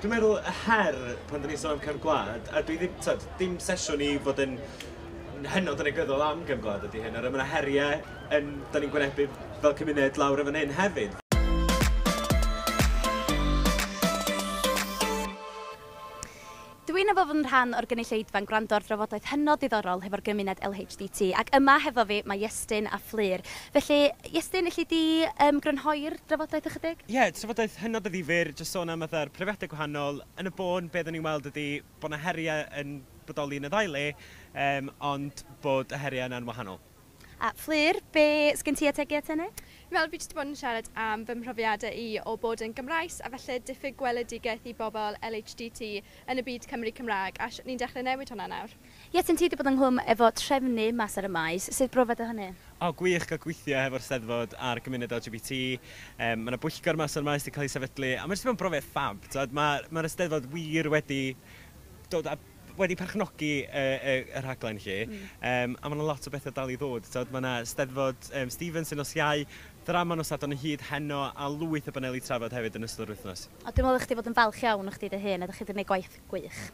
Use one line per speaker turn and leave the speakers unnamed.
Dwi'n meddwl y her pan 'dan ni'n sôn am cefn gwlad, a dwi ddim, tibod, dim sesiwn i fod yn hynod yn negyddol am gefn gwlad ydy hyn, oherwydd ma' 'na heriau yn, dan ni'n gwynebu fel cymuned lawr yn fan hyn hefyd.
Dw i'n meddwl fod yn rhan o'r gynulleidfa'n gwrando ar drafodaeth hynod ddiddorol hefo'r gymuned LHDT, ac yma hefo fi mae Iestyn a Fflur. Felly, Iestyn, elli di um, grynhoi'r drafodaeth ychydig?
Ie, yeah, trafodaeth hynod o ddifyr, jyst sôn am fatha'r profiadau gwahanol. Yn y bôn, be oedden ni'n weld ydy bod 'na heriau yn bodoli yn y ddau le, um, ond bod y heriau yna'n wahanol.
A Fflur, be sgen ti ategu at hynny?
Wel, fi jyst 'di bod yn siarad am fy mhrofiadau i o bod yn Gymraes a falle diffyg gweledigaeth i bobl LHDT yn y byd Cymru Cymraeg, a ni'n dechrau newid hwnna nawr.
Ie, ti'n ti wedi bod ynghlwm efo trefnu mas ar y maes. Sut brofiad o hynny?
O, gwych cael gweithio hefo'r Steddfod a'r gymuned LGBT. Mae yna bwyllgor mas ar y maes wedi cael ei sefydlu, a mae jyst wedi bod yn brofiad ffab. Mae'r ma Eisteddfod wir wedi dod a wedi perchnogi y rhaglen 'lly. A mae 'na lot o bethau dal i ddod. Tibod, mae 'na Steddfod Stevens yn nos Iau, ddrama nos Sadwrn o hyd heno, a lwyth o baneli trafod hefyd yn ystod yr wythnos.
O, dwi'n meddwl i chdi fod yn falch iawn o chdi dy hun, a dach chi 'di gwneud gwaith gwych.